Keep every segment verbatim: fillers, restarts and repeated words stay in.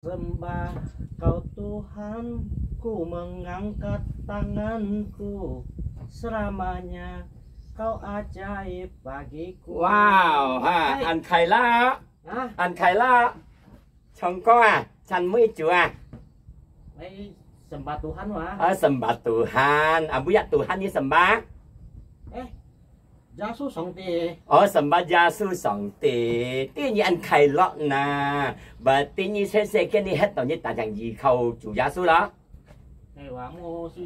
Sembah kau Tuhan, ku mengangkat tanganku, selamanya kau ajaib bagiku. Wow, ha, 哎。 恁快樂，啊？恁快樂。唱歌啊，讚美主啊。哎，sembah Tuhan哇。啊，sembah Tuhan，啊，不要Tuhan你sembah。哎， 耶穌上帝。哦，sembah耶穌上帝，第二恁快樂呐。Berarti你全世界你歇到你單淨依靠主耶穌咯。哎，我無事，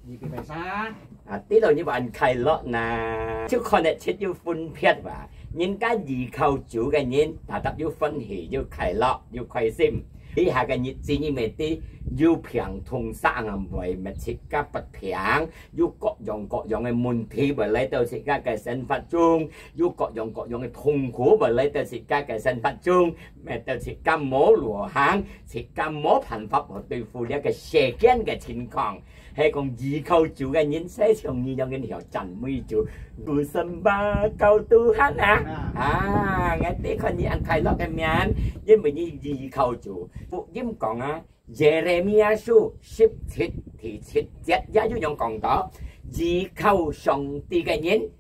你別別啥。啊，知道你恁快樂呐，就看得出有分別哇。人家依靠主个人，tetap有歡喜，有快樂，有開心。以下个日子你乜知，有病痛生，會乜自家發病， 有各樣各樣个問題會來到自家个生活中，有各樣各樣个痛苦會來到自家个生活中，乜到自家無路行，自家無辦法去對付這个世間个情況。係講依靠主个人，就像你樣个曉讚美主，ku sembah kau Tuhan啊！啊，𠊎知看你恁快樂个面，因為你依靠主。福音講啊， Yeremia書十七第七節也有樣講到，依靠上帝个人，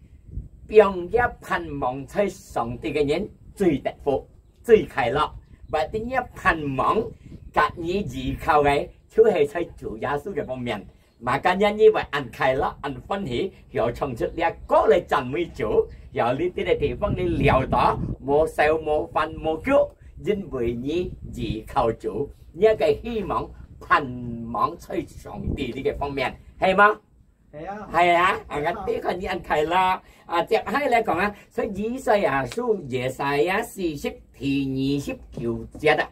並且盼望在上帝个人最得福、最快樂。Berarti你盼望，甲你依靠个，就係在主耶穌个方面。Makanya你會恁快樂、恁歡喜，曉唱出這歌來讚美主，曉你這个地方你尞到，無愁、無煩、無憂， 因為你依靠主，你个希望、盼望在上帝這个方面，係無？係啊。係啊，啊，𠊎知看你恁快樂。啊，接下來講啊，所以以賽亞書，Yesaya四十第二十九節啊，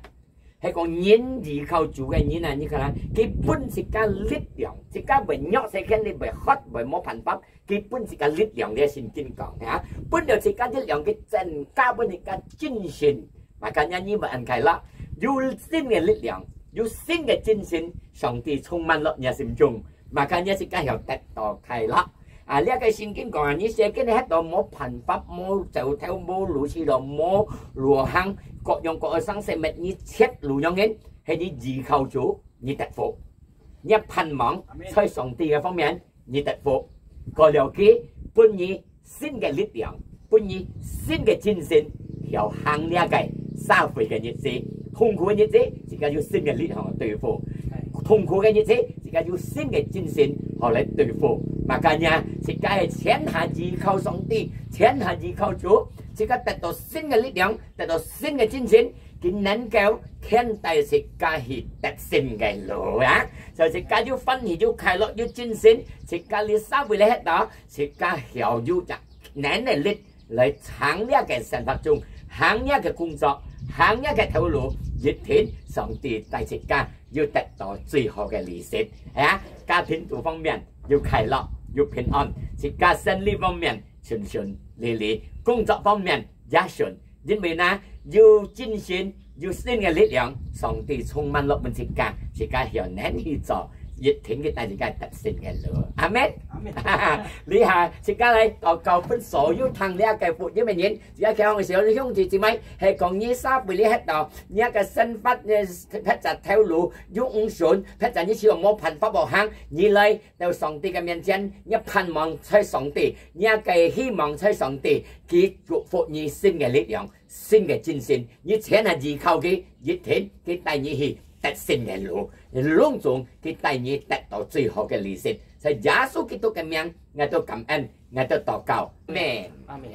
係講人依靠主个人啊，你看啊，佢分自家力量，自家會弱勢，肯定會渴，會無辦法， 佢分自家力量，這聖經講，哈，分了自家力量，佢增加分自家精神。Makanya你會恁快樂，有新个力量，有新个精神，上帝充滿了你个心中。Makanya自家曉得到快樂。啊，這个聖經講啊，你世間你歇到無辦法，無走頭，無路去了，無路行，各樣各樣生死，乜你切路樣人，係你依靠主，你得福。你盼望在上帝个方面， 你得福。過了佢分你新个力量，分你新个精神，曉行這个社會个日子。痛苦个日子，自家有新个力量去對付。痛苦个日子，自家有新个精神，好來對付。Makanya，自家係全下依靠上帝，全下依靠主，自家得到新个力量，得到新个精神，佢能夠牽帶自家去得勝个路啊！所以自家有歡喜，有快樂，有精神，自家這社會裡歇到， 自家曉有隻能力來行這个生活中，行這个工作，行這个頭路，一定上帝帶自家有得到最好个利息。係啊，家庭肚方面有快樂，有平安，自家生理方面順順利利，工作方面也順，因為呢，有精神， 有新个力量，上帝充滿落分自家，自家曉能去做，一定佢帶自家得勝个路。阿門。阿門。這下自家來禱告，分所有聽這个福音个人，自家企項个時候，兄弟姊妹，係講你社會裡歇到，你个生活，呃，或者頭路有毋順，或者你想無辦法無行，你來到上帝个面前，你盼望在上帝，你个希望在上帝，佢祝福你新个力量。 新个精神，你全下依靠佢，一定佢帶你去得勝个路，攏總佢帶你得到最好个利息。在耶穌基督个名，𠊎兜感恩，𠊎兜禱告，阿門。阿門。